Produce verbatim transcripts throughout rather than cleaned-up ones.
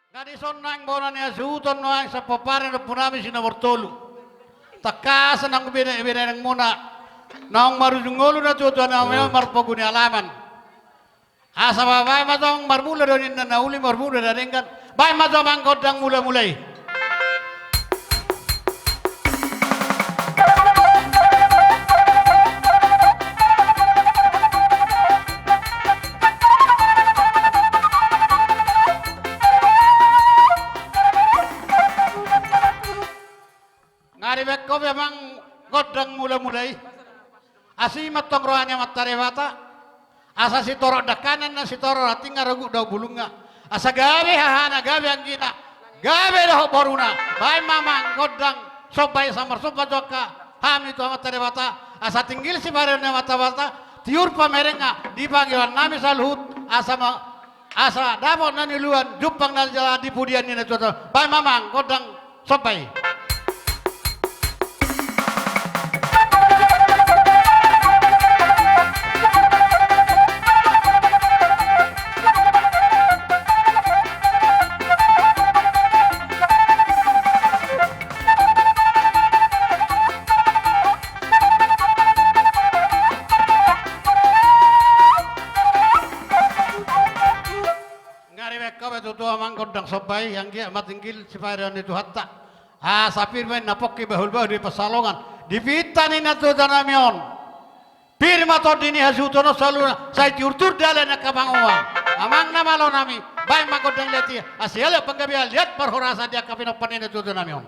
Nga dison naeng bona ni hasuhuton, naeng sapompar ni ompunami si nomor tolu. Tangkas naung bene-, berenang muna. Naung marujung ngolu na tuatua nami on, marpogu ni alaman. Asa baen ma tutu amang marmula do ninna na uli, marmula do denggan. Baen ma tutu amang gondang mulamula i. Nga dibaen ho be amang gondang mulamula i. Asi ma antong roha ni Amanta Debata. Asa sitorop dangkanan na sitorop ranting, nga rogut dohot bulungna. Asa gabe hahana, gabe anggina, gabe dohot boruna. Baen ma amang gondang somba i, asa marsomba jo angka hami tu Amanta Debata. Asa tinggil sipareon ni Amanta Debata, tiur pamerengna di pangidoan nami saluhut. Asa ma, asa dapot na niuluan, jumpang na jala di pudian ni na tuatua. Baen ma amang gondang somba i. Nga dibaen ho be tutu amang gondang somba i, anggiat ma tinggil sipareon ni Tuhanta. Asa pir ma i na pongki, bahulbahul di pansalongan, di pinta ni na tuatua nami on. Pir ma tondi ni hasuhuton on saluhutna, sai tiurtiur dalan ni angka pangomoan. Amang na malo nami, baen ma gondang liat i, asa siala panggabean, liat parhorasan di angka pinompar ni na tuatua nami on.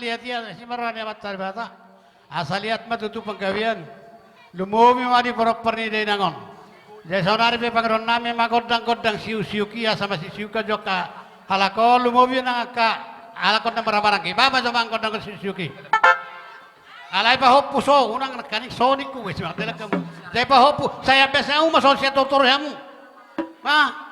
Ia, ia, si marani Amanta Debata. Asa liat ma tutu panggabean. Lumobi ma di parompuan ni dainang on. Jadi saonari pe pangidoannami ma gondang-gondang siuk-siuk i, asa masiuk-siuk jo angka halak on, lumobi nang angka halak on na marhahamaranggi. Bahen ma jo gondang-gondang siuk-siuk i. Alai pahompu so, unang nangkaning so ningku, wes mang telak hamu. Jadi pahompu, sai ambias hamu ma songon sian tortor hamu. Ma.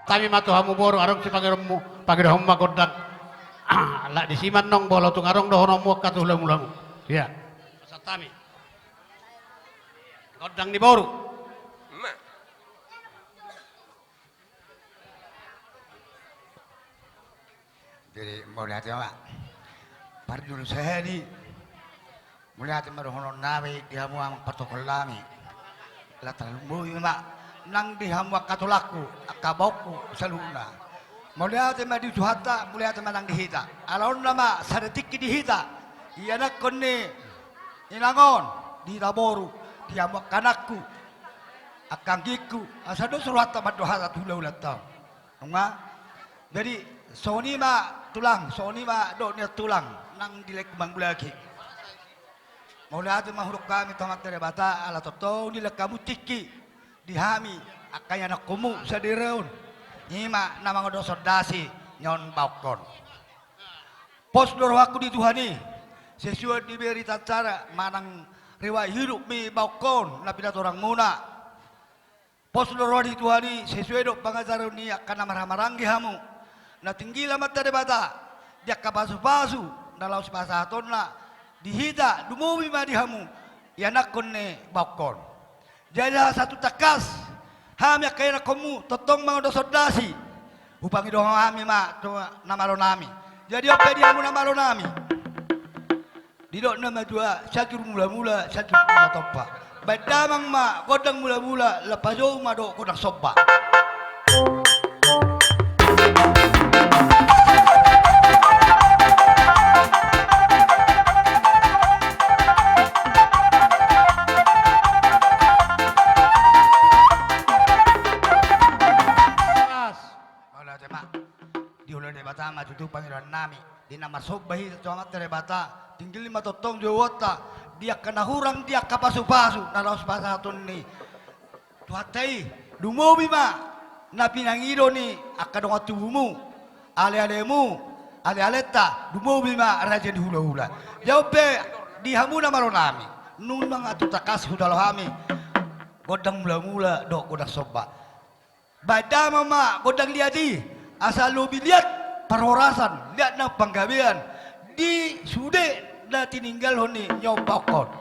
Tami ma tu hamu boru, adong sipangidoanmu, pangidoanmu ma gondang. Lak disi ma annon, molo tung adong dohononmu angka tu hula-hulamu. Ia. Pasahat hami. Gondang ni boru. Jadi mauliate ma. Parjolo sahali, mauliate ma dohononnami di hamu amang partokolnami. Lata lumobi ma nang di hamu angka tulangku, angka baongku saluhutna. Mauliate ma di Tuhanta, mauliate ma nang di hita. Ala on nama sada tingki di hita, ianakhon ni inang on, di hita boru, di hamu angka anakku, angka anggingku, asa dos rohanta mandok hata tu hula-hulanta on. Nunga. Jadi songon i ma tulang, songon i ma dohot nian tulang nang di laengku mangulahon i. Mauliate ma hudok hami tu Amanta Debata ala tongtong dilehon hamu tingki di hami angka ianakhonmu sadari on. I ma na mangondoshon dasi nian baongkon. Pos do rohangku di Tuhan i, sesuai di berita acara manang riwayat hidupmi baongkon na pinatorangmuna. Pos do roha di Tuhan i, sesuai dohot pangajaran ni angka na marhahamaranggi hamu. Na tinggil Amanta Debata di angka pasu-pasu na laho sipasahatonna di hita, lumobi ma di hamu ianakhon ni baongkon. Jadi asa tung tangkas hami angka ianakhonmu tongtong mangondoshon dasi, hupangidohon hami ma tu na malonami. Jadi on pe di hamu na malonami. Didok na matua, sianjur mula-mula, sianjur mula tompa. Baen damang ma gondang mula-mula, laos pajou ma dohot gondang somba. Mauliate ma. Di ulaon Parsomba hita tu Amanta Debata, tinggil ma tongtong jouonta di angka na hurang, di angka pasupasu na laos pasahaton ni Tuhanta i. Lumobi ma na pinangido ni angka dongan tubumu, alealemu, alealeta, lumobi ma raja ni hulahula. Jalo pe di hamu na malo nami, nunga tung tangkas hujalo hami gondang mulamula dohot gondang somba. Baen damang ma gondang liat i, asa lobi liat parhorasan, liat nang panggabean di sude na tininggalhon ni nyombahon.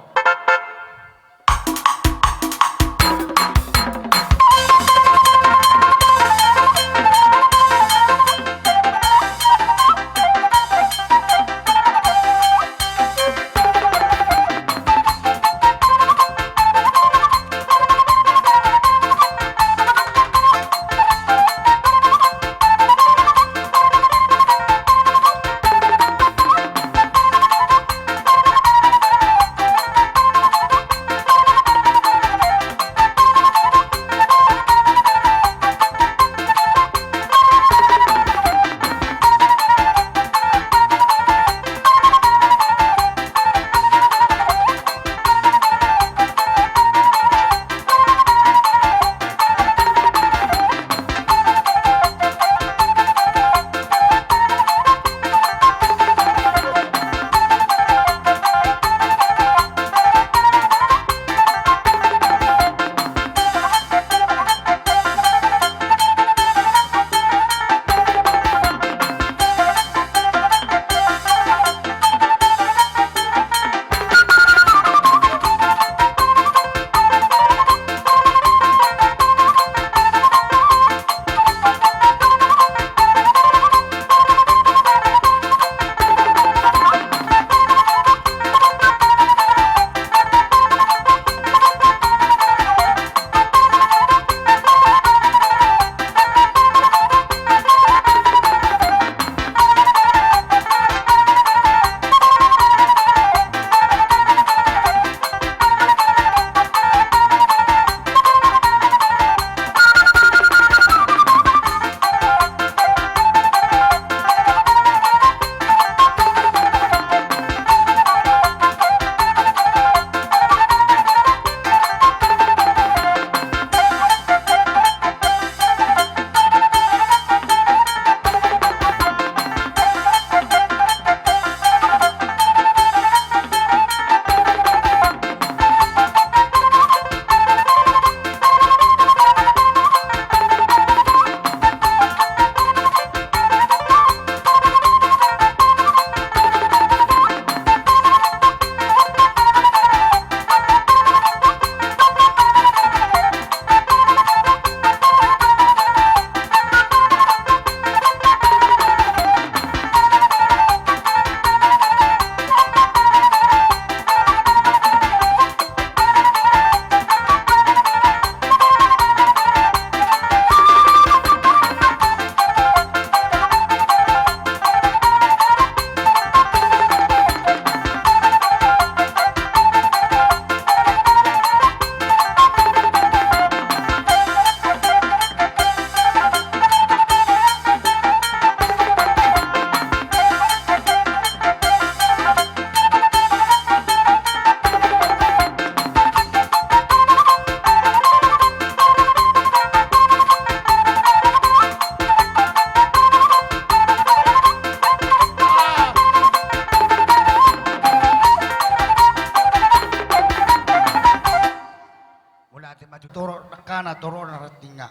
Mauliate ma tu torop dangkana, torop na rantingna,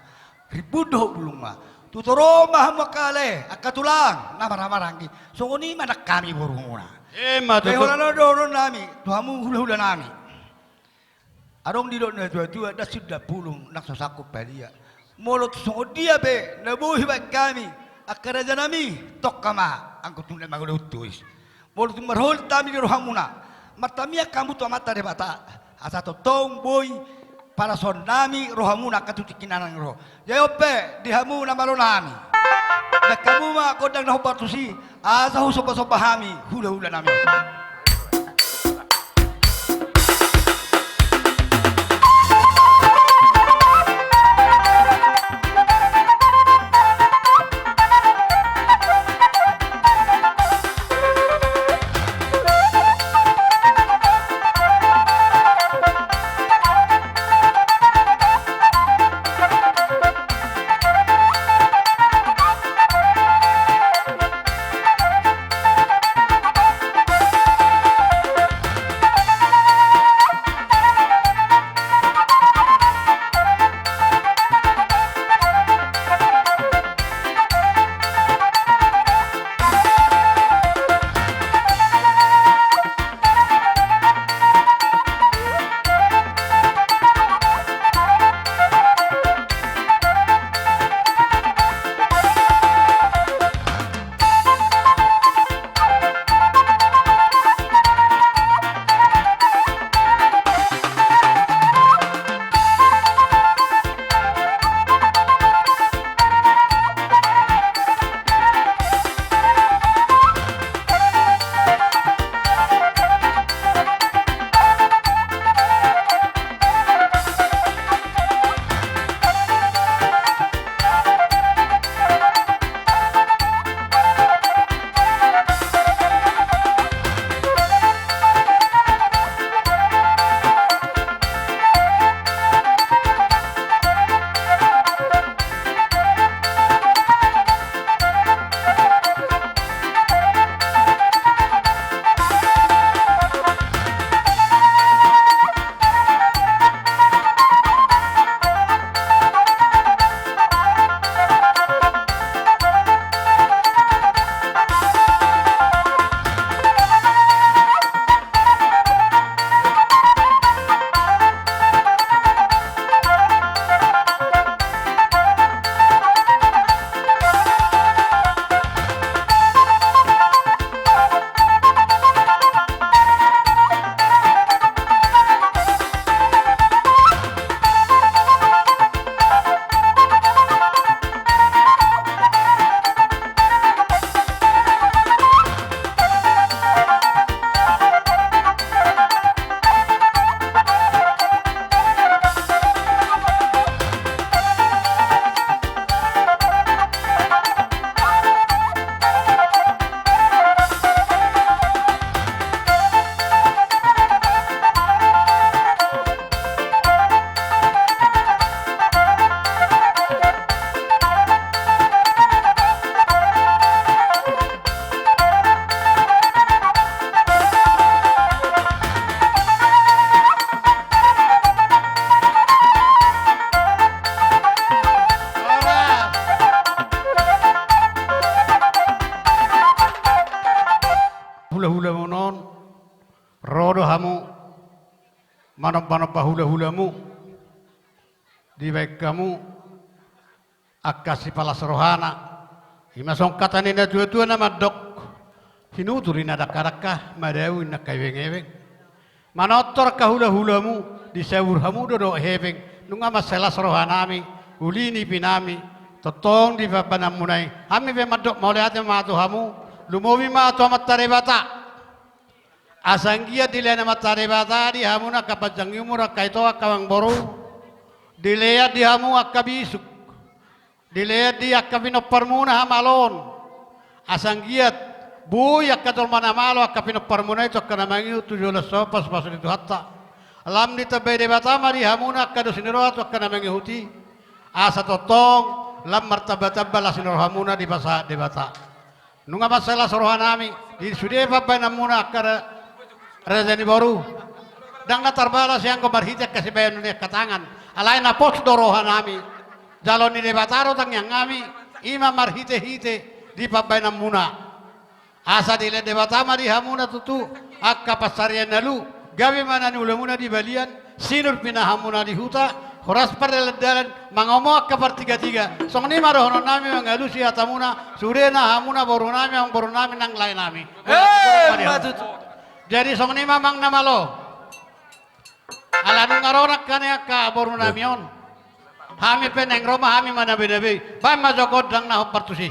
rimbun dohot bulungna. Tu torop ma hamu angka ale, angka tulang na marhahamaranggi. Songon i ma nang hami borumuna. Ima tutu. Holan on dohonon nami tu hamu hulahula nami. Adong didok natuatua, ndang sundang bulung nang so sangkup padia. Molo tung songon dia pe na boi hubaen hami angka raja nami, tongka ma anggo tung na mangulahon tois. Molo tung marholit hami di rohamuna, martamiang hamu tu Amanta Debata, asa tongtong boi palasoon nami rohamuna angka tu tingki na naeng ro. Jalo pe di hamu na malo nami, baen hamu ma gondang na hombar tusi, asa husombasomba hami hulahula nami. manombanomba hulahulamu, dibaen hamu angka sipalas rohana. Ima songon hata ni natuatua na mandok: Sinutur ninna dangkadangka, madabu ninna angka ebengebeng. Manortor angka hulahulamu, disabur hamu do dohot hepeng. Nunga mansai las rohanami, uli nipinami, tongtong di pambahenanmuna i. Hami pe mandok mauliate ma tu hamu, lumobi ma tu Amanta Debata. Asa anggiat dilehon Amanta Debata di hamuna angka panjang ni umur, angka ito, angka amangboru. Dilehon di hamu angka bisuk. Dilehon di angka pinomparmuna hamaloon. Asa anggiat boi angka jolma na malo angka pinomparmuna i tu angka na mangihut tu joloan on, pasupasu ni Tuhanta. Lam ditambai Debata ma di hamuna angka dos ni roha tu angka na mangihut i. Asa tongtong lam martambatamba las ni rohamuna dipasahat Debata. Nunga mansai las rohanami di sude pambahenanmuna angka ra-, raja ni boru. Ndang na tarbalas i anggo marhite angka sibahenon ni angka tangan. Alai na pos do rohanami. Jalo ni Debata do tangiangnami, ima marhitehite di pambahenanmuna. Asa dilehon Debata ma di hamuna tutu angka pansarian na lu, gabe ma na niulamuna di balian, sinur pinahanmuna di huta, horas pardalandalan, mangomo angka partigatiga. Songon i ma dohononnami mangalusi hatamuna, sude na hamuna borunami, amangborunami nang laenami. Eh, ima tutu. Jadi songon i ma, amang na malo. Ala nunga ro nangkaning angka borunami on, hami pe naeng ro ma hami manabenabe i. Baen ma jo gondang na hombar tusi.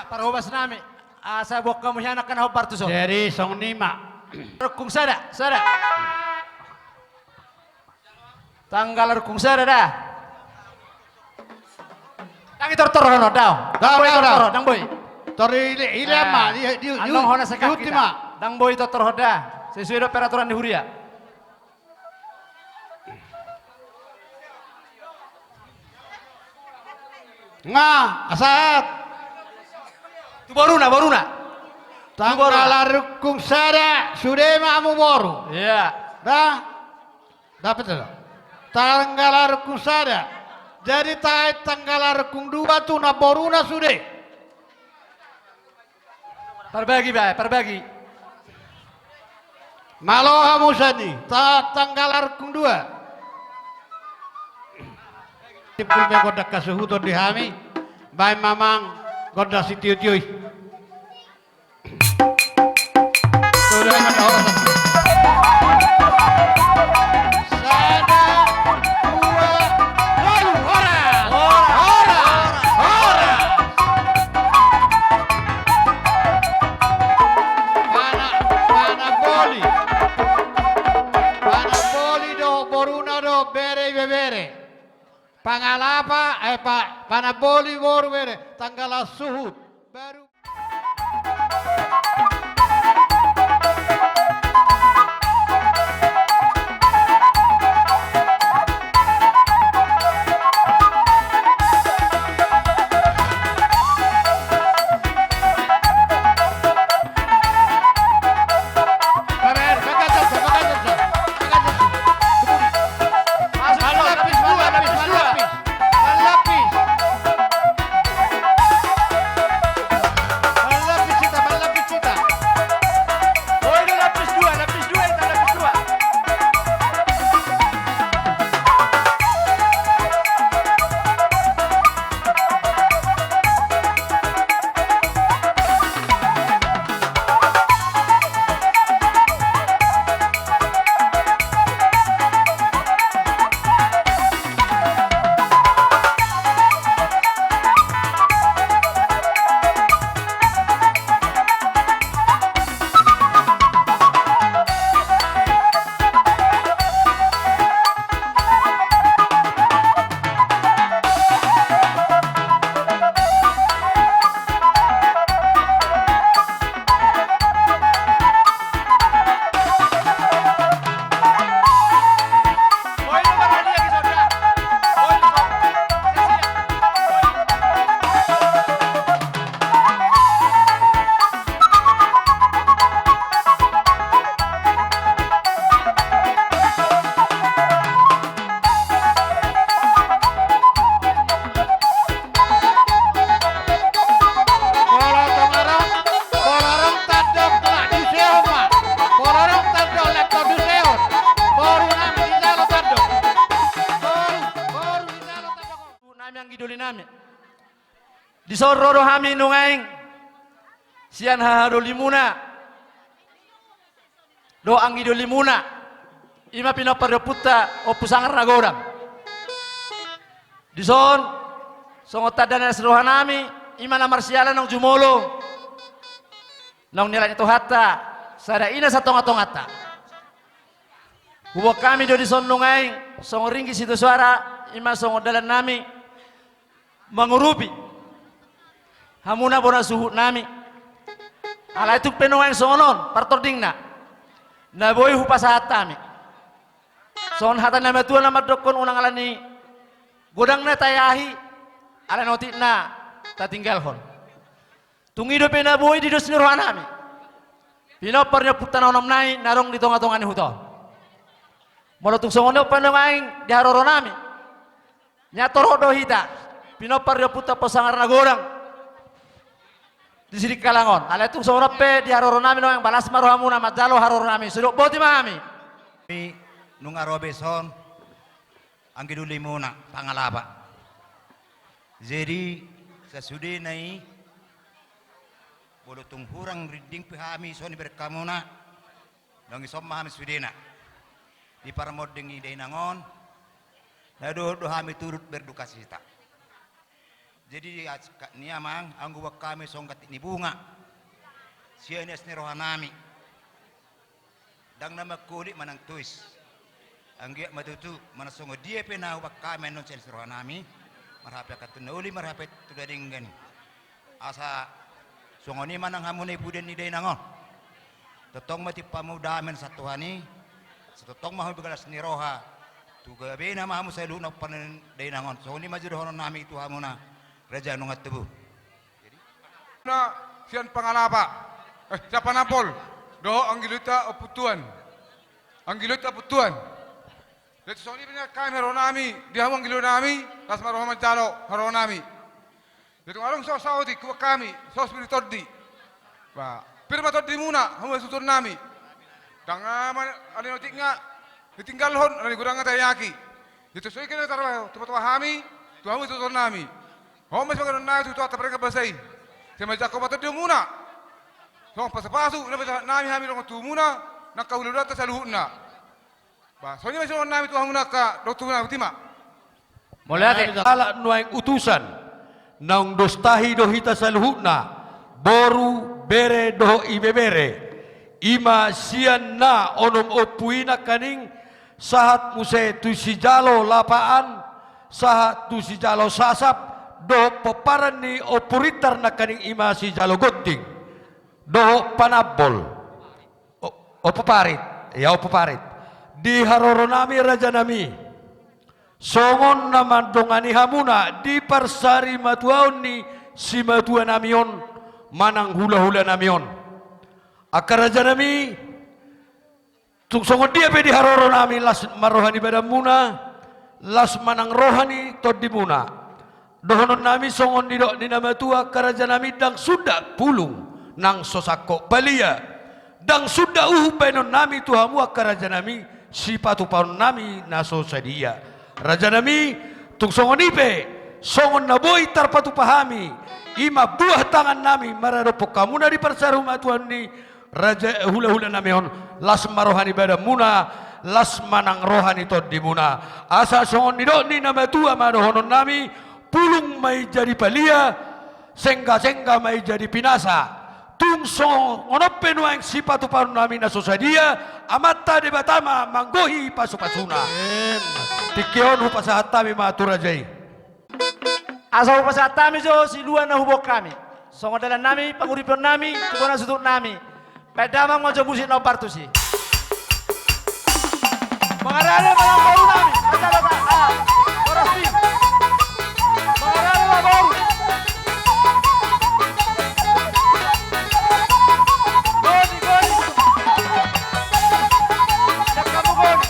Parhobas nami, asa buat hamu hian angka na hombar tu son. Jadi songon i ma. Rungkung sada, sada. Tanggal rungkung sada da. Ndang i tortor hono, dao. Dao, dao, dao. Ndang boi. Tor i, i, i, ah, ma, di, di, di, annon hona di, sekak di, kita. Dang boi tortor hon da. Sesuai do peraturan ni huria. Nga, sahat. Tu boruna, boruna. Tu boruna. Tanggal rungkung sada, sude ma hamu boru. Iya. Da. Dapet do. Tanggal rungkung sada. Jadi tahe tanggal rungkung dua tu namboruna sude. Parbagi, bae, parbagi. Malo hamu sian i, ta-, tanggal rungkung dua. Timbul be gondang hasuhuton di hami, baen ma amang gondang sitiotio i. Sada, dua, tolu, horas! Horas! Horas! Horas! Pana, pana boli. Pana boli do, boruna do, bere, ibebere. Pangalapa, eh, pa-, pana boli, boru, bere. Tanggal suhut. Baru Molo tung adong, molo adong tandok, na dusehon ma. Molo adong tandok, na dusehon. Boru nami dijalo tandok. Boru, boru dijalo tandok. Nami anggi doli nami. Dison ro do hami nuaeng sian hahadolimuna dohot anggi dolimuna, i ma pinompar ni ompunta Ompu Sanggar Nagodang. Dison, songon tanda na las ni roha nami, i ma na marsiala naung jumolo, naung nialap ni Tuhanta, sada ina satonga-tonganta. Huboan hami do dison nuaeng songon ringgit sitio soara, i ma songon dalan nami mangurupi hamuna bona suhut nami. Alai tung pe nuaeng songon on partordingna na boi hupasahat hami. Songon hata ni natuatua na mandokkon, unang ala ni godangna taeahi, ala ni otikna tatinggalhon. Tung i dope na boi di dos ni roha nami, pinompar ni ompunta na onom nai na adong di tongatonga ni huta on. Molo tung songon i pe nuaeng di haroro nami, nian torop do hita pinompar ni ompunta Ompu Sanggar Nagodang di Sidikalang on. Alai tung songon on pe di haroro nami nuaeng, balas ma rohamuna manjalo haroro nami, so didok boti ma hami. Nunga ro be dison anggi dolimuna Pangalapa. Jadi sasudena i, molo tung hurang rinding pe hami songon i bereng hamuna, naung dison ma hami sudena. Di parmonding ni dainang on, na dohot do hami turut berdukacita. Jadi, as-, ka-, ni amang, anggo buat hami songon ganti ni bunga. Sian ias ni rohanami. Ndang na mangkulit manang tuis. Anggiat ma tutu, manang songon dia pe na hubaen hami annon sian ias ni rohanami. Marhape angka tu na uli, marhape tu na denggan. Asa songon i ma nang hamu na i pudian ni dainang on. Tongtong ma timpamu dame na sian Tuhan i, sai tongtong ma hamu galas ni roha, tu gabena ma hamu saluhutna pomparan ni dainang on. Songon i ma jo dohononnami tu hamuna, raja nunga tubu. Na sian Pangalapa, eh, sian Panambol, dohot anggilotta Ompu Tuan. Anggilotta Ompu Tuan. Jadi songon i pe nang hami haroroanami, di hamu anggiloannami, las ma roha manjalo haroroanami. Jadi tung adong so saotik hubaen hami, so pir ni tondi. Ba, pir ma tondimuna, hamu hasuhutonnami. Ndang, ah, ma-, alai na otik nga ditinggalhon, alai na godang nga taiaki. Jadi songon i ke na tartupa-tupa hami, tu hamu hasuhutonnami. Ho ma sipanganon nami tu Tuhanta parenggan basa i. Sai manjangkon ma tondimuna. Songon pasu-pasu na pasahatnami hami dohot tumuna, nang hula-hulanta saluhutna. Ba, songon i ma sidohononnami tu hamuna angka dongan tumuna, botima. Mauliate. Halak nuaeng utusan, naung dos tahi do hita saluhutna, boru, bere dohot ibebere. I ma sian na onom ompu i nangkaning, sahat muse tu sijalo lapaan, sahat tu sijalo sasap, dohot pomparan ni Ompu Ritar nangkaning i ma sijalo Gonting. Dohot Panambol. O-, Ompu Parit, ia Ompu Parit. Di haroroanami rajanami, songon na mandongani hamuna di parsarimatuaon ni simatuanami on, manang hula-hulanami on. Angka rajanami, tung songon dia pe di haroroanami las ma roha ni badanmuna, las ma nang roha ni tondimuna. Dohononnami songon nidok ni na matua angka rajanami, ndang sundat pulung nang so sangkot palia. Ndang sundat uhum baenonnami tu hamu angka rajanami, sipatupaonnami na so sadia. Rajanami, tung songon i pe, songon na boi tarpatupa hami, i ma buah tangannami maradophon hamuna di parsarimatuaon ni raja, hula-hulanami on, las ma roha ni badanmuna, las ma nang roha ni tondimuna. Asa songon nidok ni na matua ma dohononnami, pulung ma i jadi palia, sengga-sengga ma i jadi pinasa. Tung songon on pe nuaeng sipatupaonnami na so sadia, Amanta Debata ma manggohi pasu-pasuna. Amin. Tingki on hupasahat hami ma tu raja i. Asa hupasahat hami jo silua na huboan hami. Songon dalannami, panguripionnami, tu bona suhutnami. Baen damang ma jo musik na hombar tusi. Mangarade ma boru nami, raja bapak, ah, boras pi. Mangarade ma boru. Goni, goni. Dangkamu goni.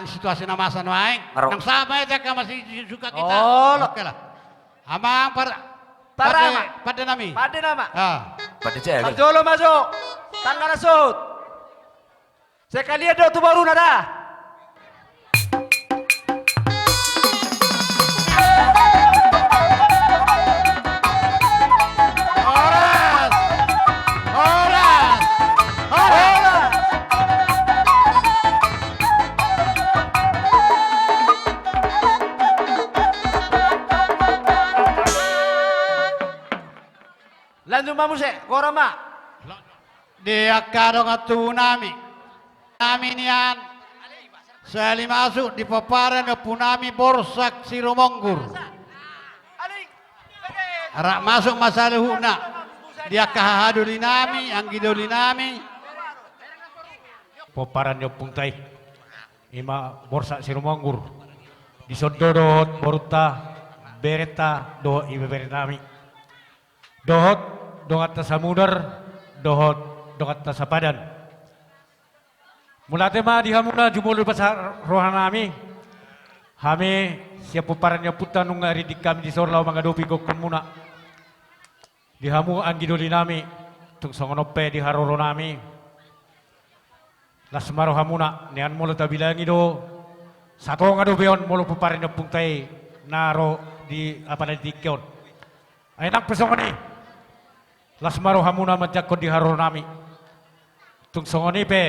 Situasi na masa nuaeng. Nang sahat ma i, angka masih suka kita. Olo. Oke lah. Amang par-, pande, pande nami. Pande nama. Ah. Pande cewek. Parjolo ma jo. Tangga na suhut. Sekalian do tu boruna da. Horas! Horas! Horas! Lanjut ma muse, gora ma. Di angka dongan tubu nami, nami nian, sahali masuk di pomparan ni ompu nami Borsak Sirumonggur. Rap masuk ma saluhutna di angka hahadoli nami, anggidoli nami. Pomparan ni ompunta i, ima Borsak Sirumonggur. Dison do dohot borunta, berenta dohot ibebere nami. Dohot donganta Samudar, dohot donganta Sapadan. Mauliate ma di hamuna, jumolo dipasahat roha nami. Hami sian pomparan ni ompunta nunga rindik hami dison laho mangadopi gokhonmuna. Di hamu anggidoli nami, tung songon on pe di haroro nami. Las ma rohamuna, nian molo tabilangi do, satonga dope on molo pomparan ni ompunta i na ro di apala di tingki on. Ai nang pe songon i, las ma rohamuna manjangkon di haroro nami. Tung songon i pe,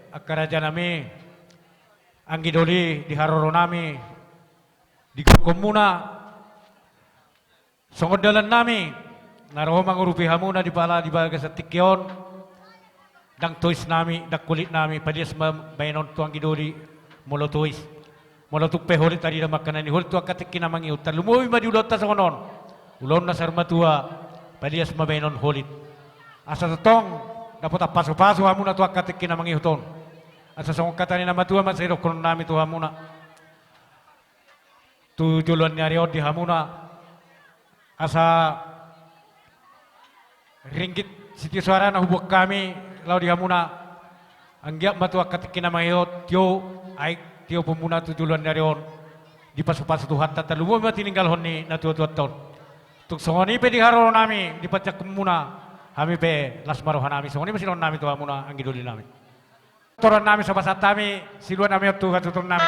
angka raja nami, anggidoli di haroro nami, di gokhonmuna, songon dalan nami, na ro mangurupi hamuna di pala di bagasan tingki on, ndang tois nami, ndang holit nami, palias ma bahenon tu anggidoli, molo tois. Molo tung pe holit, tarida ma angka na niholit tu angka tingki na mangihut, tarlumobi ma di ulaonta songon on. Ulaon na saur matua, palias ma bahenon holit. Asa tongtong, dapot pasupasu hamuna tu angka tingki na mangihut on. Asa songon hata ni na matua ma sai dohonon nami tu hamuna. Tu joloan ni ari on di hamuna. Asa ringgit sitio soara na huboan hami laho di hamuna. Anggiat ma tu angka tingki na mangihut tio, aek tio pamuna tu joloan ni ari on. Dipasupasu Tuhanta, tarlumobi ma tininggalhon ni na tuatuanta on. Tung songon i pe di haroro nami, di panjangkonmuna, hami pe las ma roha nami, songon i ma sidohonon nami tu hamuna anggidoli nami. Toran nami, so pasahat hami silua nami on tu hatuturon nami.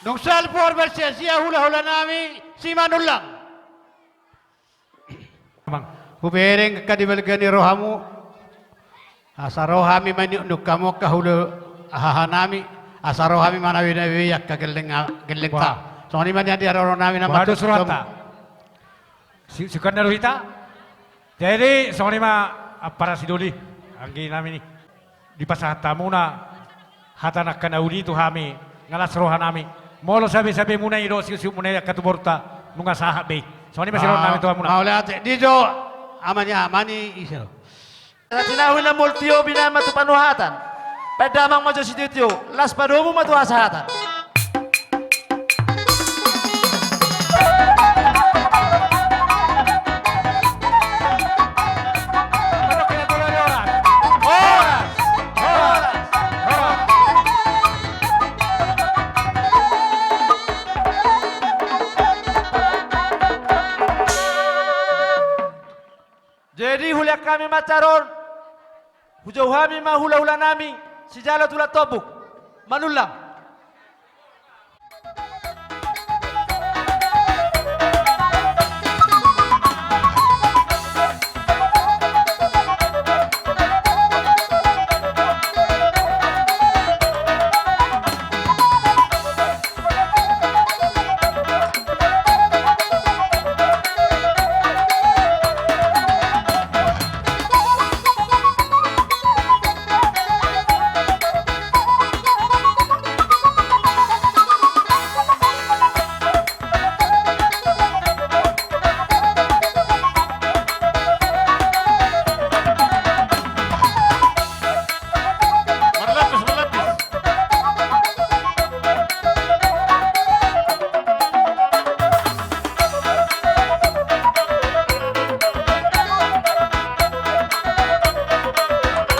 Dung salpu horban sia-sia hulahula nami Simanullang. Amang, hubereng angka di balga ni rohamu. Asa ro hami maniukniuk hamu angka hula haha nami. Asa ro hami manawi-nawi angka gelleng, gellengta. Songon i ma nian di haroro nami na mantong. Sukanta do hita. Jadi songon i ma ampara sidoli, anggi nami, dipasahat hamuna hata na angka na uli tu hami, nga las roha nami. Molo sabe-sabe muna i dohot siuk-siuk muna i angka tuborta, nunga sahat be i. Songon i ma siroha nami tu hamuna. Mauliate, di jo, amani, amani, ise ro. Tinahu na multio binaen ma tu panuhatan. Paendamang ma jo sitio-tio, las padomu ma tu hasahatan. Jadi hulean hami ma acara on. Hujou hami ma hula-hula nami sijalo tulang tombuk. Manullang.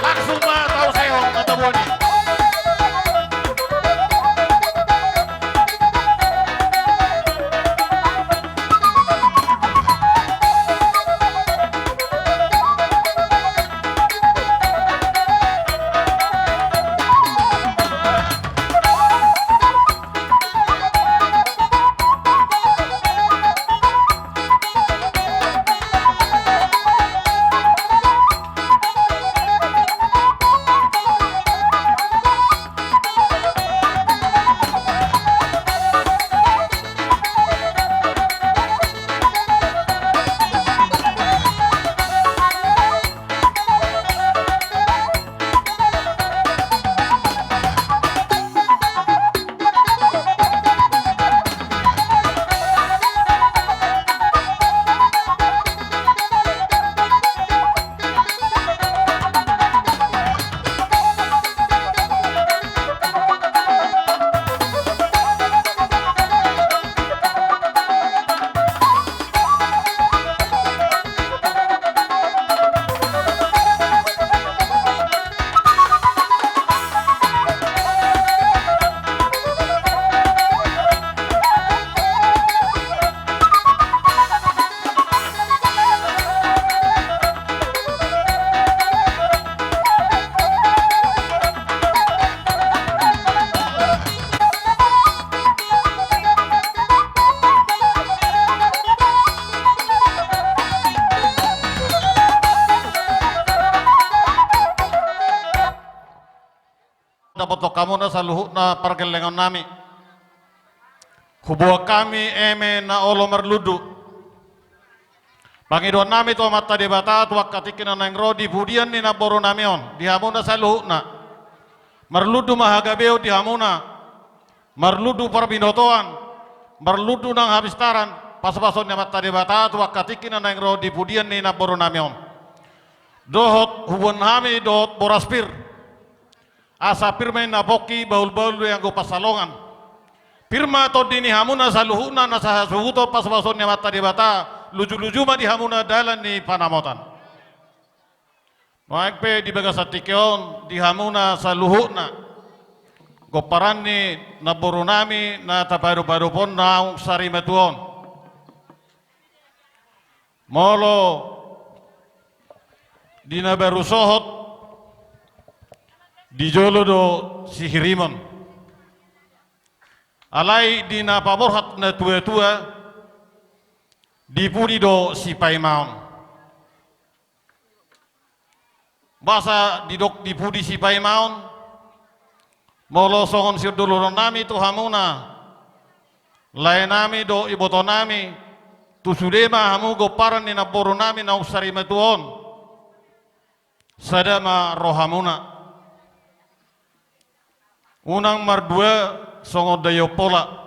Langsung ma tau sehon na tabo ni. Dapothon hamuna saluhutna pargellengon nami. Huboan hami eme na olo marlundu. Pangidoan nami tu Amanta Debata tu angka tingki na naeng ro di pudian ni namboru nami on, di hamuna saluhutna. Marlundu ma hagabeon di hamuna. Marlundu parbinotoan, marlundu nang hapistaran, pasu-pasuon ni Amanta Debata tu angka tingki na naeng ro di pudian ni namboru nami on. Dohot huboan hami dohot boras pir. Asa pir ma inna pongki, bahul-bahul do i anggo pansalongan. Pir ma tondi ni hamuna saluhutna na sahasuhuton, pasu-pasuon ni Amanta Debata, luju-luju ma di hamuna dalan ni panamotan. Nuaeng pe di bagasan tingki on di hamuna saluhutna, gomparan ni namboru nami na tapaadop-adop on naung sarimatua on. Molo di na baru sohot, di jolo do sihirimon. Alai di na paborhat na tua-tua, di pudi do sipaimaon. Boasa didok di pudi sipaimaon? Molo songon sidohononnami tu hamuna, laenami dohot ibotonami, tu sude ma hamu gomparan ni namborunami naung sarimatua on. Sada ma rohamuna. Unang mardua songon daion pola.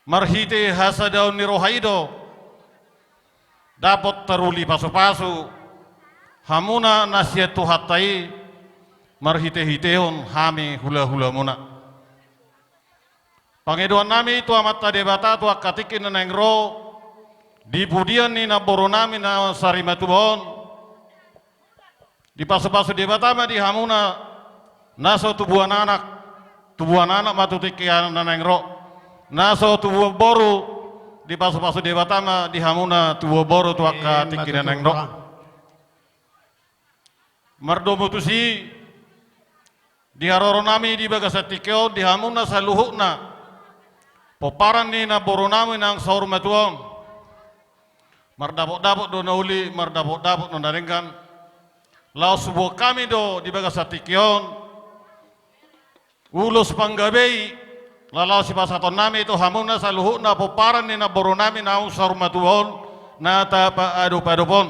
Marhite hasadaon ni roha i do dapot taruli pasupasu hamuna na sian Tuhanta i, marhitehiteon hami hulahulamuna. Pangidoannami tu Amanta Debata tu angka tingki na naeng ro, di pudian ni namborunami na sarimatua on, dipasupasu Debata ma di hamuna na so tubuan anak, tubuan anak ma tu tingki na naeng ro. Na so tubuan boru, dipasupasu Debata ma di hamuna tubuan boru tu angka tingki na naeng ro. Mardomu tusi, di haroronami di bagasan tingki on, di hamuna saluhutna pomparan ni namborunami naung saur matua on. Mardapotdapot do na uli, mardapotdapot do na denggan. Laos huboan hami do di bagasan tingki on ulos panggabe i, laos sipasahatonnami tu hamuna saluhutna pomparan ni namborunami naung saur matua on, na tapaadopadop on.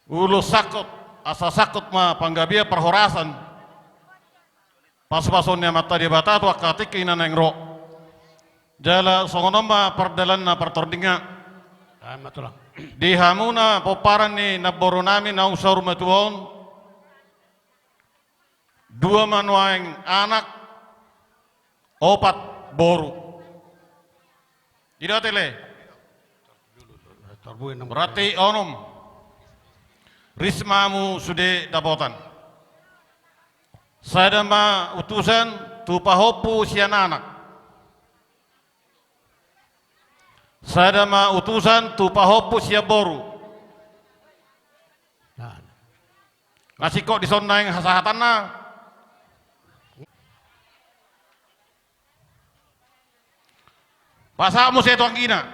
Ulos sangkot, asa sangkot ma panggabean parhorasan. Pasupasu ni Amanta Debata tu angka tingki na naeng ro. Jala songon on ma pardalanna partordingna. Di hamuna pomparan ni namborunami naung saur matua on, dua ma nuaeng anak, opat boru. Ida tele. Berarti onom. Ris ma hamu sude dapotan. Sada ma utusan tu pahompu sian anak. Sada ma utusan tu pahompu sian boru. Nga singkop dison naeng hasahatanna. Pasahat muse tu anggina.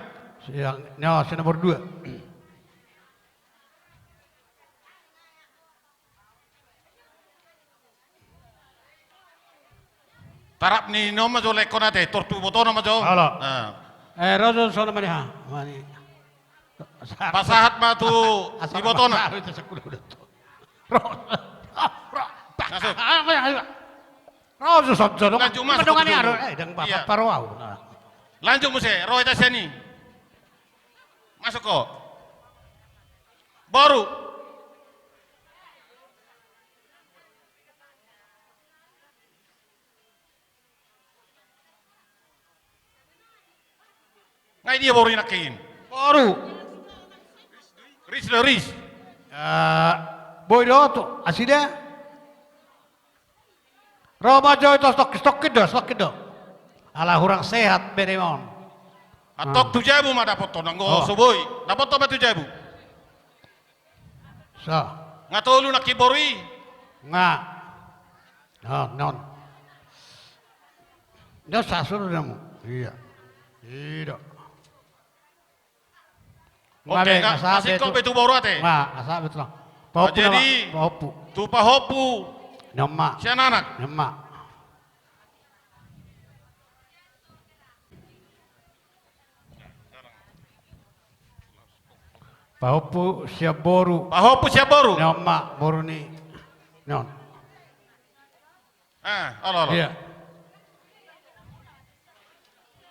Sian, ya, si nomor dua. Tarap ni on ma jo lehon ate, tor tu ibotona ma jo. Olo. Eh, ro jo songon i ma niha. Pasahat ma tu ibotona. Ro, ro, ro. Ro jo songon i jo. Lanjut ma, lanjut muse, ro hita sian i. Masuk ho. Boru. Nga i dia boru i nangkin? Boru. Ris do, ris. Boi do tu asi da. Ro ma jo i tu, stokkin do, stokkin do. Ala hurang sehat bere on. Antong tu jabu ma dapothon, anggo so boi. Dapothon ma tu jabu. Nga tolu nangkin boru i? Nga. Non, non. Dia sasur namu. Iya. Ida. Oke, nga singkop be tu boru ate. Nga, nga singkop be tu. Jadi, pahompu. Tu pahompu. Ni on ma. Sian anak. Ni on ma. Pahompu sian boru. Pahompu sian boru. Ni on ma, boru ni. Ni on. Ah, olo, olo. Iya.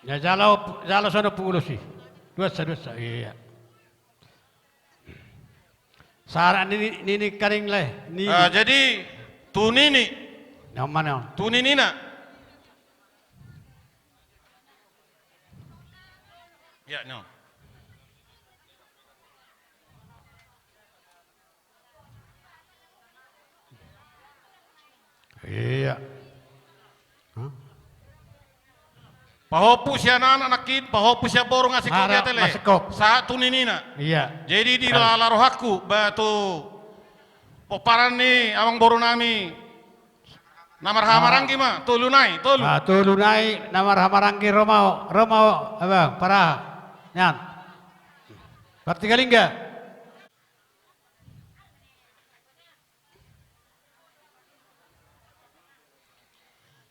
Ya, jalo, jalo sono pu ulos i. Duansa, duansa, iya. Sara nini, nini karing le, nini. Ah, jadi, tu nini. Ni on ma ni on. Tu ninina. Ya, ni on. Iya. Hah? Pahompu sian anak nangkin, pahompu sian boru nga singkop be ate le. Nga singkop. Sahat tu ninina. Iya. Jadi di lala rohangku, ba tu pomparan ni amangboru nami. Na marhahamaranggi ma, tolu nai, tolu. Ah, tolu nai, na marhahamaranggi, ro ma ho, ro ma ho, abang, paraha. Nian. Partinggalingga.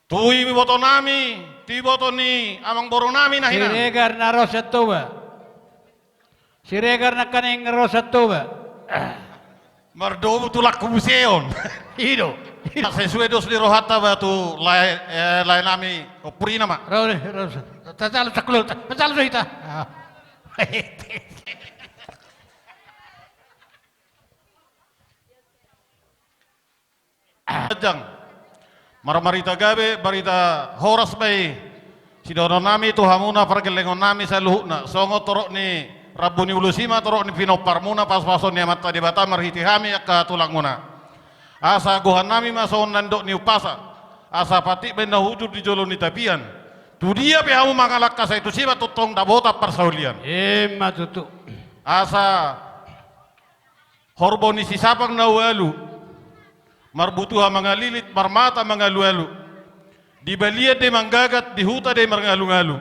Tu ibotonami, tu iboto ni amangborunami na hinan. Siregar na ro sian Toba. Siregar nangkaning ro sian Toba. Mardomu tulangku muse on. I do. Sesuai dos ni rohanta ba tu lae, eh, laenami, ompurina ma. Ro, ro, ro. Tajalu sakulol, ta-, tajalu do hita. Ah. Jang. Marmarita gabe, marita horas ma i sidohononnami tu hamuna pargellengonnami saluhutna. Songon torop ni rambu ni ulos i ma torop ni pinomparmuna pasupasu ni Amanta Debata marhite hami angka tulangmuna. Asa gohannami ma songon nandok ni umpasa. Asa patik baen na hujur di jolo ni tapian. Tudia pe hamu mangalangka sai tusi ma tongtong dapotan parsaulian. Ima tutu. Asa horbo ni sisapang na ualu, marbutuha mangalilit, marmata mangalualu. Di balian do i manggagat, di huta do i marngalungalu.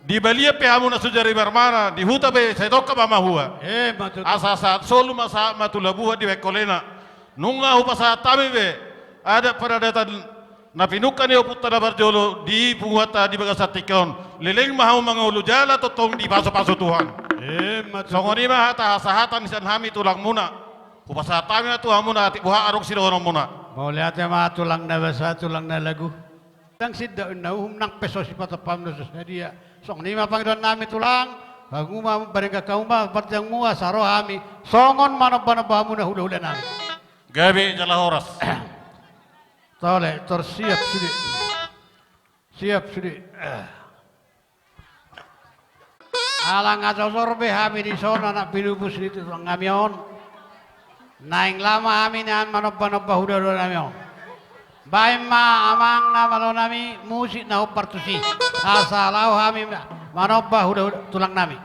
Di balian pe hamu na so jari marmana, di huta pe sai tongka ma mahua. Ima tutu. Asa sahat solu ma sahat ma tu labuhan dibaen holena. Nunga hupasahat hami be adat paradaton na pinungka ni ompunta na parjolo di punguanta di bagasan tingki on. Leleng ma hamu mangolu jala tongtong dipasupasu Tuhan. Ima tutu. Songon i ma hata hasahatan sian hami tulangmuna. Hupasahat hami ma tu hamuna atik boha adong sidohononmuna. Mauliate ma tulang na basa, tulang na lagu. Ndang sinda na uhum nang pe so sipatupaon na so sadia. Songon i ma pangidoannami tulang. Hamu ma, barenggan hamu ma parjangmu asa ro hami songon manombanomba hamuna hulahulanami. Gabe jala horas. Tole, tor siap sude. Siap sude. Ala nga jojor be hami dison anak pinupus ni tulang nami on. Naeng laho ma hami nian manombanomba hulahulanami on. Baen ma amang na malonami musik na hombar tusi. Asa laho hami manomba hula-, tulang nami.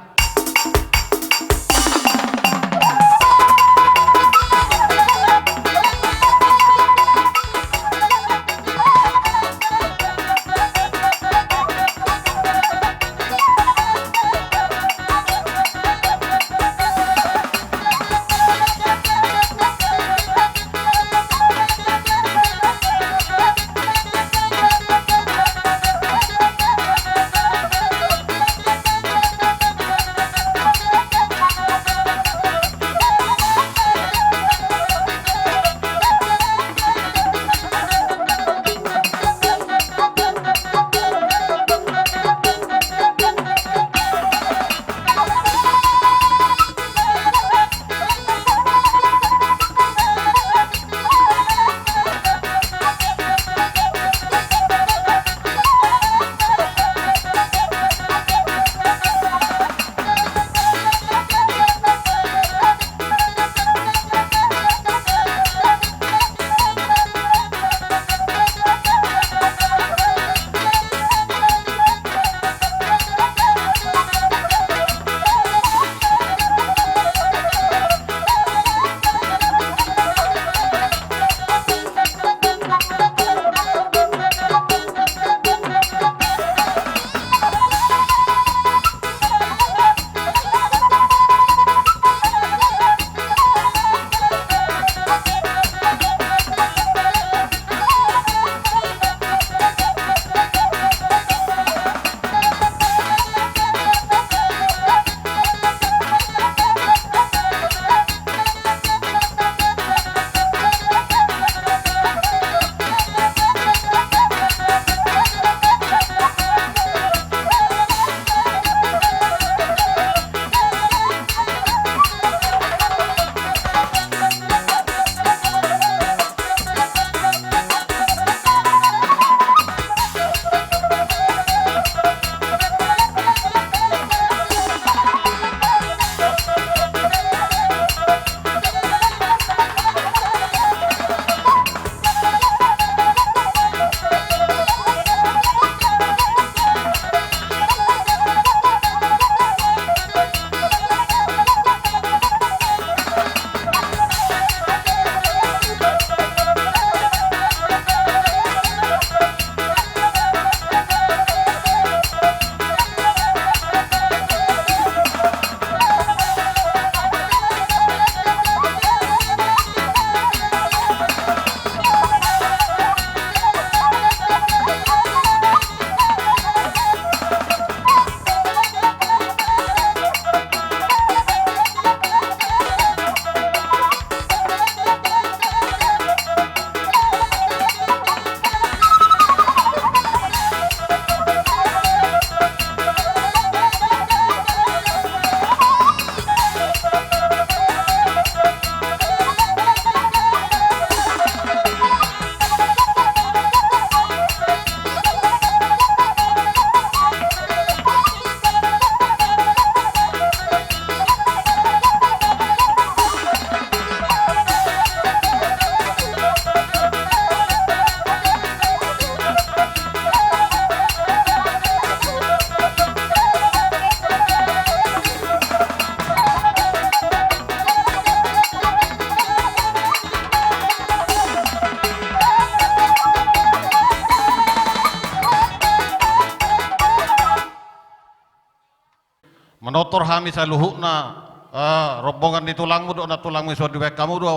Manortor hami saluhutna, ah, rombongan ni tulangmu dohot nantulangmu, dison dibahen hamu do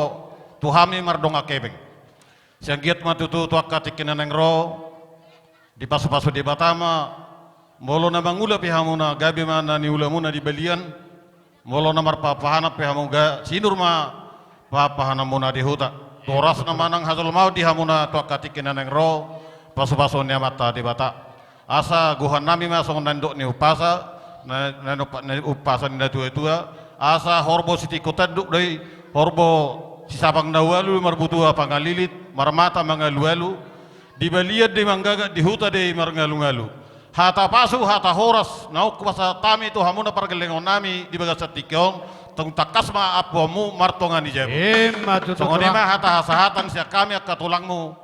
tu hami mardongan hepeng. Sai anggiat ma tutu tu angka tingki na naeng ro, dipasupasu Debata ma, molo na mangula pe hamuna, gabe ma na niulamuna di balian, molo na marpahanpahanan pe hamu, ga sinur ma pahanpahananmuna di huta. Tu horasna manang hajolmaon di hamuna tu angka tingki na naeng ro, pasupasuon ni Amanta Debata. Asa gohonnami ma songon na nidok ni umpasa, na, na, na umpasa ni natuatua, asa horbo sitingko tanduk do i, horbo sisabang na ualu marbutua pangalilit, marmata mangalualu, di balian do i manggagat, di huta do i marngalungalu. Hata pasu, hata horas, naung hupasahat hami tu hamuna pargellengonnami di bagasan tingki on, tung tangkas ma ampuonmu martonga ni jabu. Ima tutu. Songon i ma hata hasahatan sian hami angka tulangmu.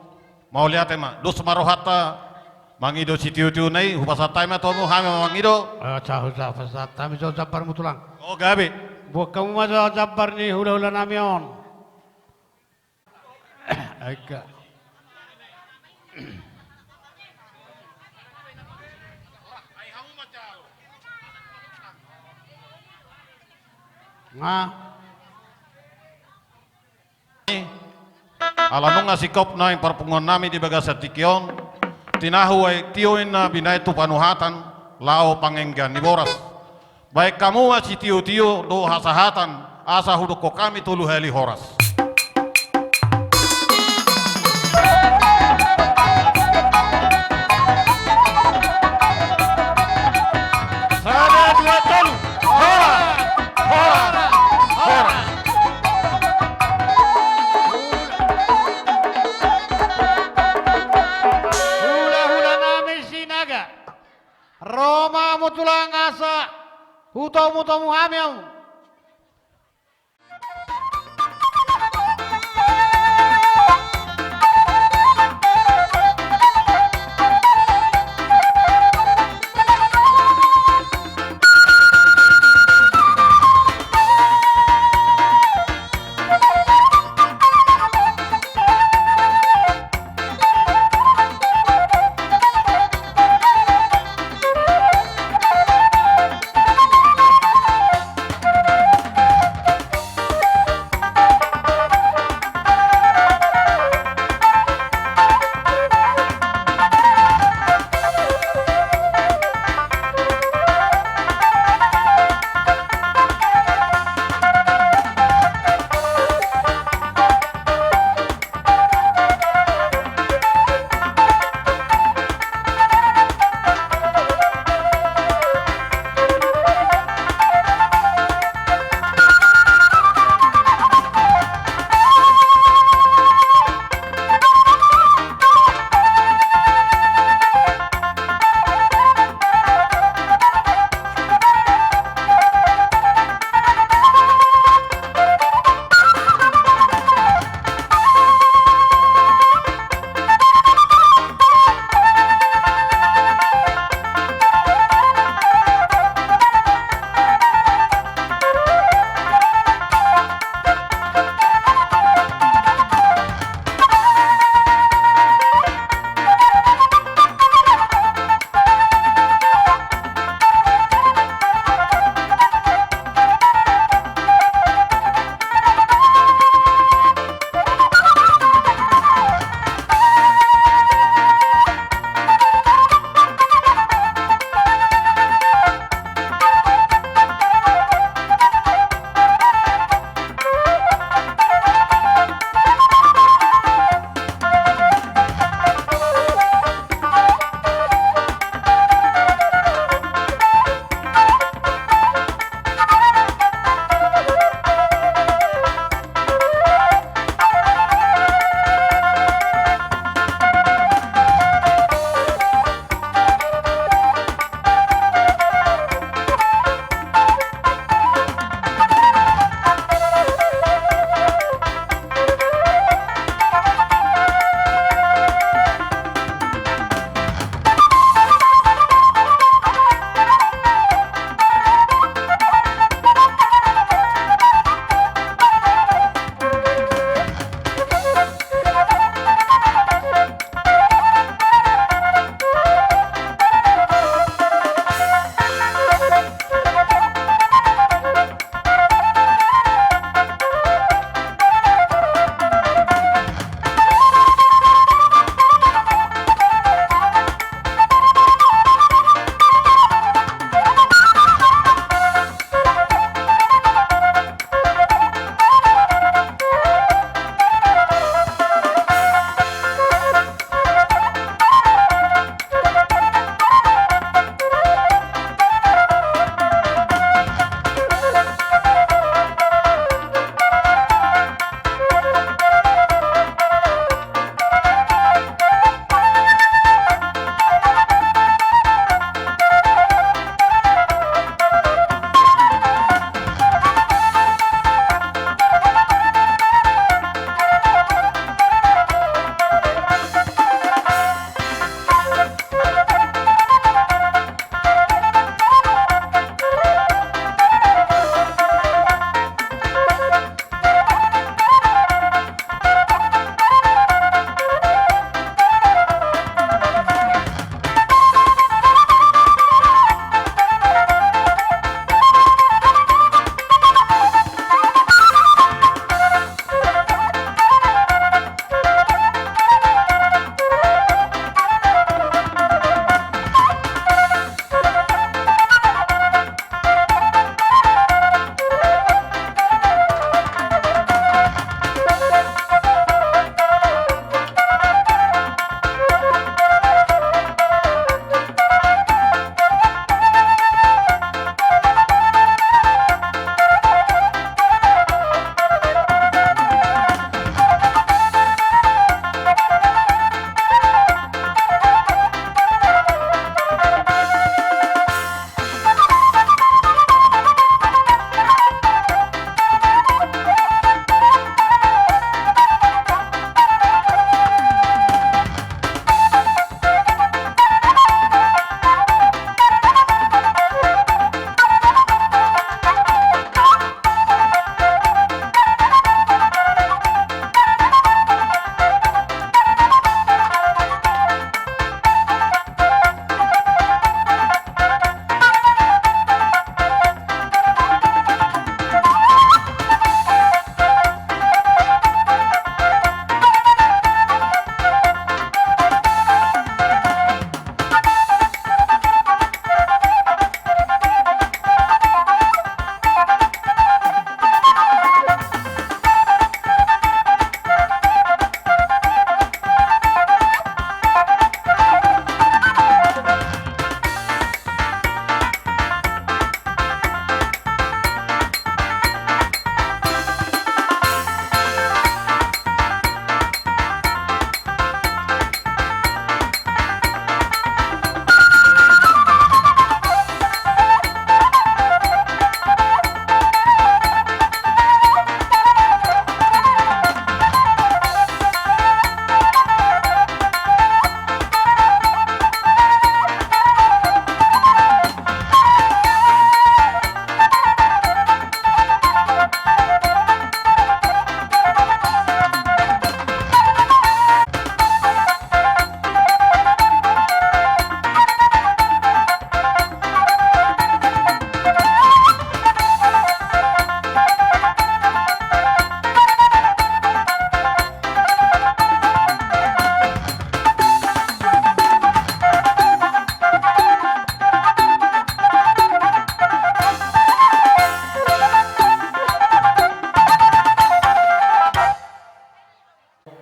Mauliate ma, dos ma rohanta mangido sitiotiona i, hupasahat hami ma tu hamu, hami ma mangido. Eh, sa, sa, hupasahat hami jo jambarmu, Tulang. O, gabe. Buat hamu ma jo jambar ni hulahulanami on. Eka. Nga. Ala nunga singkop naeng parpunguannami di bagasan tingki on, tinahu aek tio ninna binahen tu panuhatan, laho pangenggan ni boras. Bahen hamu ma sitiotio dohot hasahatan, asa hudokkon hami tolu hali horas. Sada, dua, tolu. Horas! Horas! Horas! Hulahulanami Sinaga. Ro ma hamu, Tulang, asa hutomutomu hami hamu.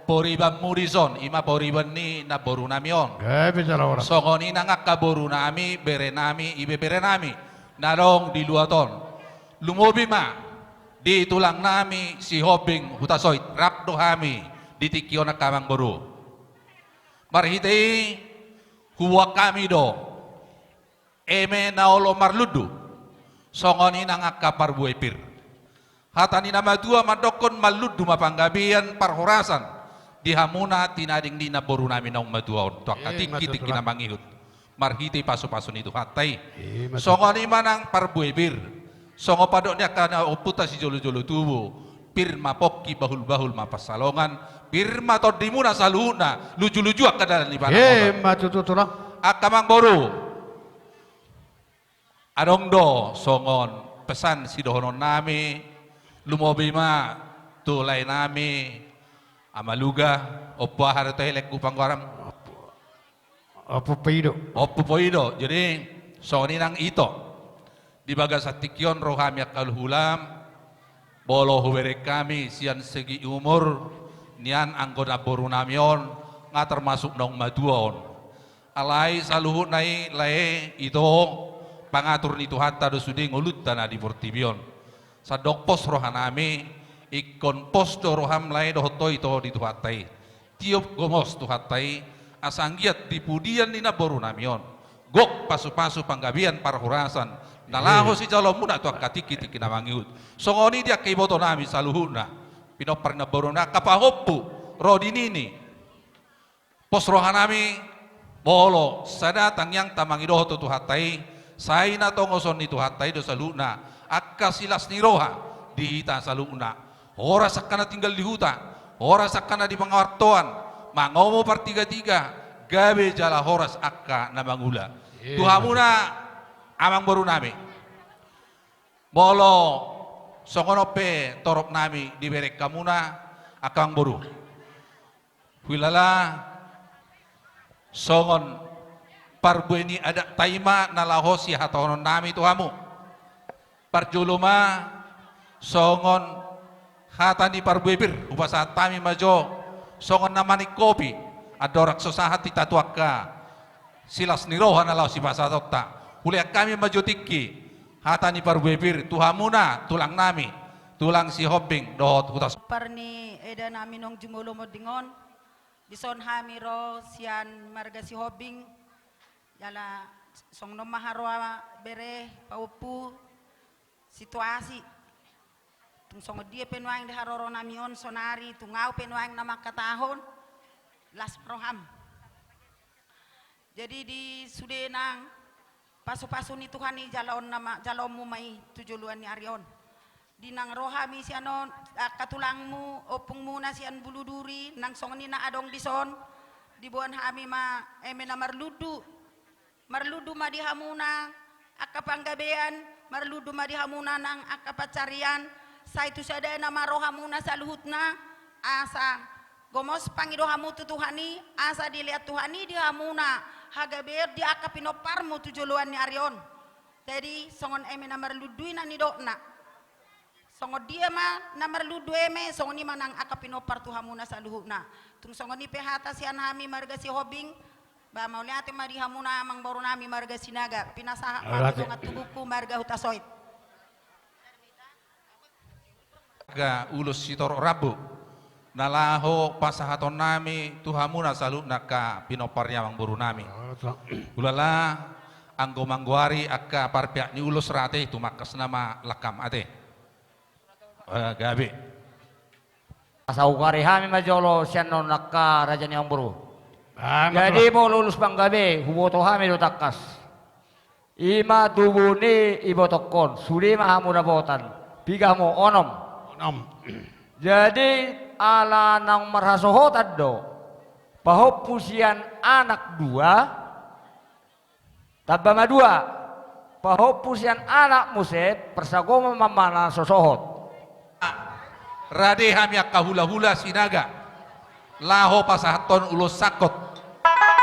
poribanmu dison, i ma poriban ni namboru nami on. Gabe jala horas. Songon i nang angka boru nami, bere nami, ibeberenami na adong di luat on. Lumobi ma di tulang nami Sihombing Hutasoit, rap do hami di tingki on angka amangboru. Marhite i huboan hami do eme na olo marlundu, songon i nang angka parbue pir. Hata ni na matua mandokkon, marlundu ma panggabean parhorasan di hamuna tinading ni namboru nami naung matua on tu angka tingki-tingki na mangihut, marhite pasu-pasu ni Tuhanta i. Songon i ma nang parbue pir, songon pandok ni angka na ompunta sijolo-jolo tubu: Pir ma pongki, bahul-bahul ma pansalongan, pir ma tondimuna saluhutna, luju-luju angka dalan ni pangomoan. Ima tutu, Tulang. Angka amangboru, adong do songon pesan sidohonon nami, lumobi ma tu lae nami Ama Luga. Ompu aha do tahe, Laengku, panggoaran? Ompu Poido. Ompu Poido. Jadi songon i nang ito, di bagasan tingki on ro hami angka hula-hulam, molo hubereng hami sian segi umur nian, anggo namboru nami on nga termasuk naung matua on. Alai saluhutna i, lae, ito, pangatur ni Tuhanta do sude ngolunta na di portibi on. Sandok pos roha nami, ingkon pos do roham, lae, dohot ho, ito, di Tuhanta i. Tiop gomos Tuhanta i, asa anggiat di pudian ni namboru nami on gok pasu-pasu panggabean parhorasan na laho sijaloonmuna tu angka tingki-tingki na mangihut. Songon i di angka iboto nami saluhutna, pinompar ni namboru nami, angka pahompu ro di nini. Pos roha nami, molo sada tangiang ta mangidohon tu Tuhanta i, sai na tongoson ni Tuhanta i do saluhutna angka silas ni roha di hita saluhutna. Horas angka na tinggal di huta, horas angka na di pangarantoan, mangomo partiga-tiga, gabe jala horas angka na mangula. Tu hamuna amangboru nami, molo songon on pe torop nami dibereng hamuna, angka amangboru, huilala songon parbue ni adatta i ma na laho sihatahonon nami tu hamu. Parjolo ma, songon hata ni parbue pir, hupasahat hami ma jo songon na maningkopi, andorang so sahat hita tu angka silas ni roha na laho sipasahatonta. Hulean hami ma jo tingki hata ni parbue pir tu hamuna tulang nami, tulang Sihombing dohot Hutasoit. Pinompar ni eda nami naung jumolo monding on, dison hami ro sian marga Sihombing, jala songon on ma haroa, bere, pahompu, situasi. Tung songon dia pe nuaeng di haroro nami on sonari, tung ahu pe nuaeng na mangkatahon, las ma roham. Jadi di sude nang pasu-pasu ni Tuhan i, jalaon nama, jalaonmu ma i tu joloan ni ari on. Di nang ro hami sian on, angka tulangmu, ompungmuna sian Bulu Duri, nang songon i na adong dison, diboan hami ma eme na marlundu. Marlundu ma di hamuna angka panggabean, marlundu ma di hamuna nang angka pansarian, sai tu sadana ma rohamuna saluhutna, asa gomos pangidoanmu tu Tuhan i, asa dilehon Tuhan i di hamuna hagabeon di angka pinomparmu tu joloan ni ari on. Jadi songon eme na marlundu i na nidokna. Songon dia ma na marlundu eme, songon i ma nang angka pinompar tu hamuna saluhutna. Tung songon i pe hata sian hami marga Sihombing, ba mauliate ma di hamuna amangboru nami marga Sinaga, pinasahat ma tu dongan tubungku marga Hutasoit. Marga Ulos Sitorop Rambu na laho pasahaton nami tu hamuna saluhutna angka pinompar ni amangboru nami. Hulala, anggo manggoari angka parpeak ni ulos, rade, tumangkas nama langkam ate. Eh, gabe. Asa hugoari hami ma jolo sian on angka raja ni amangboru. Jadi molo ulos panggabe huboto hami do tangkas. I ma tubu ni ibotongkon, sude ma hamu dapotan. Piga hamu? Onom. Onom. Jadi ala naung marhasohotan do, pahompu sian anak dua, tamba ma dua, pahompu sian anak muse, parsagomon ma manang so sohot. Rade hami angka hulahula Sinaga laho pasahathon ulos sangkot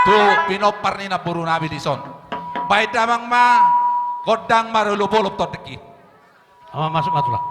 tu pinompar ni namboru nami dison. Baen damang ma gondang marolopolop tondingki. Ama, masuk ma tulang.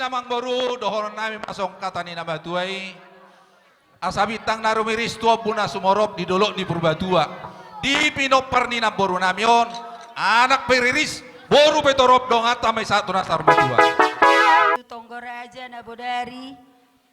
Amangboru, dohonon nami ma songon hata ni na matua i. Asa bintang na rumiris tu ompu na sumorop di dolok ni Purbatua, di pinompar ni namboru nami on, anak pe riris, boru pe torop, donganta ma i sahat tu nasa matua. Tu tonggo raja na bodari,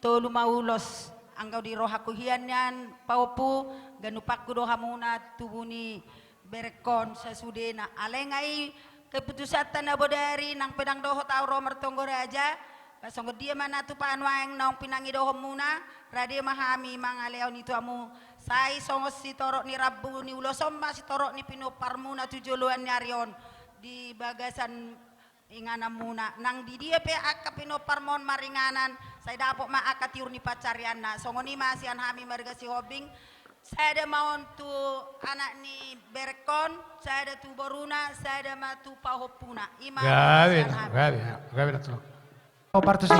tolu ma ulos, anggo di rohangku hian nian pahompu, ganupanku do hamuna tubu ni berengkon sasudena. Alai nga i keputusanta na bodari, nang pe ndang dohot au ro martonggo raja, ba songon dia ma na tu panuaeng naung pinangidohonmuna, rade ma hami mangalehon i tu hamu. Sai songon sitorop ni rambu ni ulos on ma sitorop ni pinomparmuna tu joloan ni ari on di bagasan ingananmuna. Nang di dia pe angka pinomparmon maringanan, sai dapot ma angka tiur ni pansarianna. Songon i ma sian hami marga Sihombing, sada ma on tu anak ni berengkon, sada tu boruna, sada ma tu pahompuna. I ma sian hami. Gabe, gabe, gabe. Hombar tusi.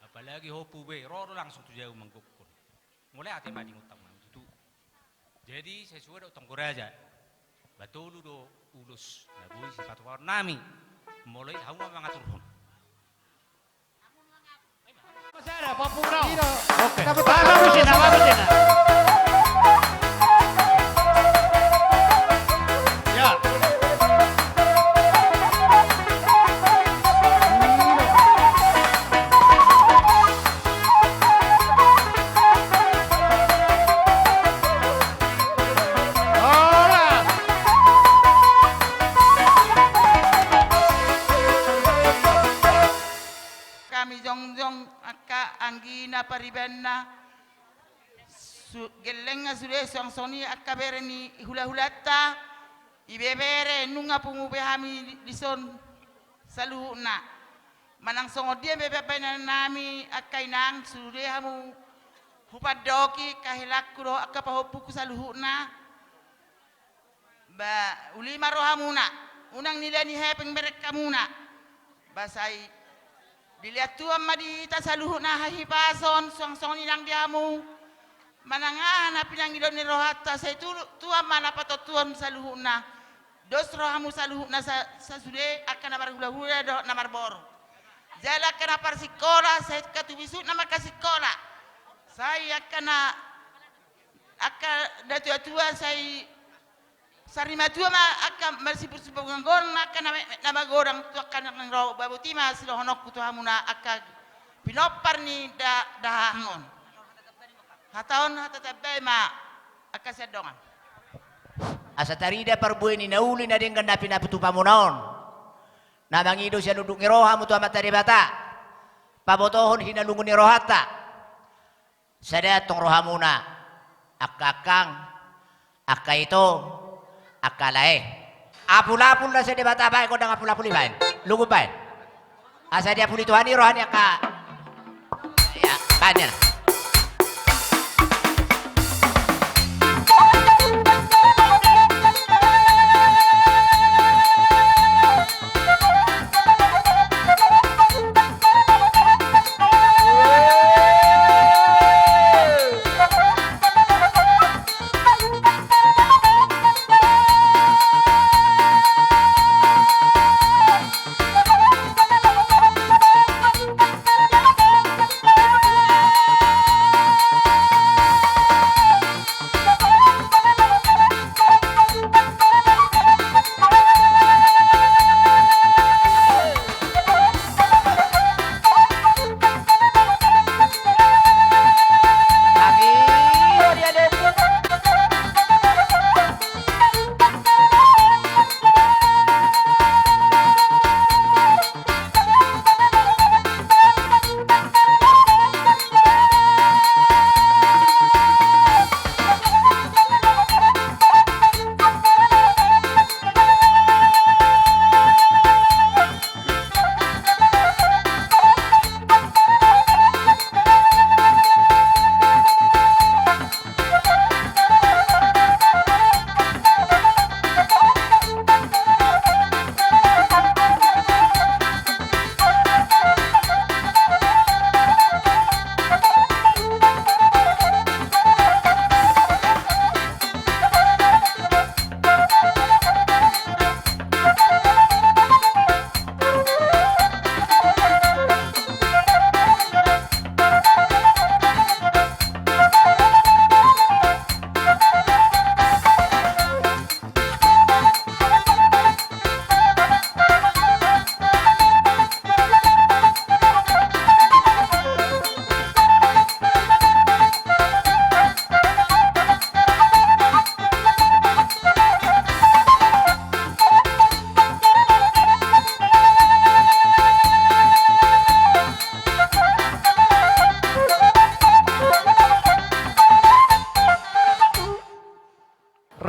Apalagi hompu be, ro do langsung tu jabu manggokkon. Mauliate ma di ngolunta, Amang, tutu. Jadi, sesuai dohot tonggo raja, ba tolu do ulos na boi sipatupaon nami. Molo i hamu ma mangaturhon. Sada, papura. Oke. Bagus, bagus, bagus. Ya. Hami jongjong angka anggina paribanna, su-, gellengna sude suang songon i angka bere ni hulahulanta, ibebere nunga pungu be hami dison saluhutna. Manang songon dia be baenan nami angka inang, sude hamu hupandoki angka helangku dohot angka pahompuku saluhutna. Ba uli ma rohamuna, unang nilehon hepeng berengkamuna. Ba sai dilehon Tuhan ma di hita saluhutna hahipason, suang songon i nang di hamu. Manang aha na pinangido ni rohanta, sai tu-, Tuhan ma na patontuhon saluhutna. Dos rohamu saluhutna sa-, sasude angka na marhulahula dohot na marboru. Jala angka na parsikola, sai angka tu bisukna ma angka sikola. Sai angka na, angka na tuatua, sai sarimatua ma angka marsipursipur ganggoan, angka na me-, na magodang tu angka na ro, ba boti ma sidohononku tu hamuna angka pinompar ni da-, dahahang on. Hata on hata tambai ma angka sian dongan. Asa tarida parbue ni na uli na denggan na pinatupamuna on. Na mangido sian unduk ni roha hamu tu Amanta Debata, pabotohon hinalungun ni rohanta. Sada tong rohamuna, angka angkang, angka ito, angka lae. Apulapul na sian Debata baen, gondang apulapul i baen. Lungun baen. Asa diapuli Tuhan i roha ni angka. Ya, baen ma.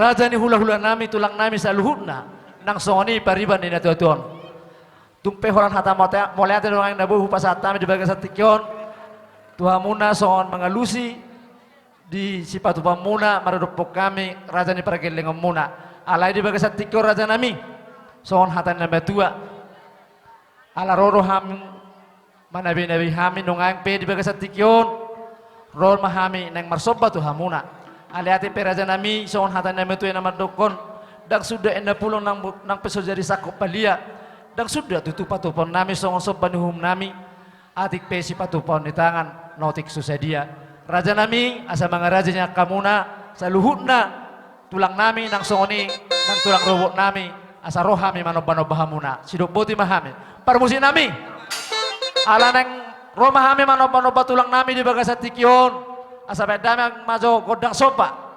Raja ni hulahulanami, tulangnami saluhutna, nang songon i pariban ni natuatua on. Tung pe holan hata mauliate, mauliate do nuaeng na boi hupasahat hami di bagasan tingki on tu hamuna songon mangalusi di sipatupaonmuna maradophon hami raja ni pargellengonmuna. Alai di bagasan tingki on rajanami, songon hata ni na matua, ala ro do hami manabenabe hami nuaeng pe di bagasan tingki on, ro ma hami naeng marsomba tu hamuna. Alai ate pe rajanami, songon hata ni na matua i na mandokkon, ndang suda inna pulang nang, nang pe so jadi sangkop balia, ndang suda tutu patupaonnami songon somba ni uhumnami, atik pe sipatupaon ni tangan na otik so sadia. Rajanami, asa mangarajai ni angkamuna saluhutna, tulangnami nang songon i nang tulang rorobotnami, asa ro hami manombanomba hamuna. Sidok boti ma hami. Parmusiknami, ala naeng ro ma hami manombanomba tulangnami di bagasan tingki on, asa baen damang ma jo gondang somba.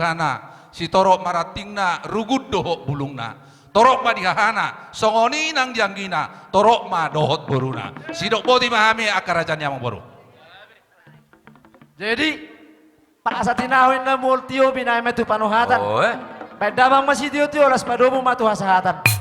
hahana, sitorop ma rantingna, rugun dohot bulungna. Torop ma di hahana, songon i nang di anggina, torop ma dohot boruna. Sidok boti ma hami angka raja ni amangboru. Jadi, pasahat ni ahu inna mual tio binahen ma tu panuhatan. Oh, eh. Baen damang ma sitio-tio, las padomu ma tu hasahatan.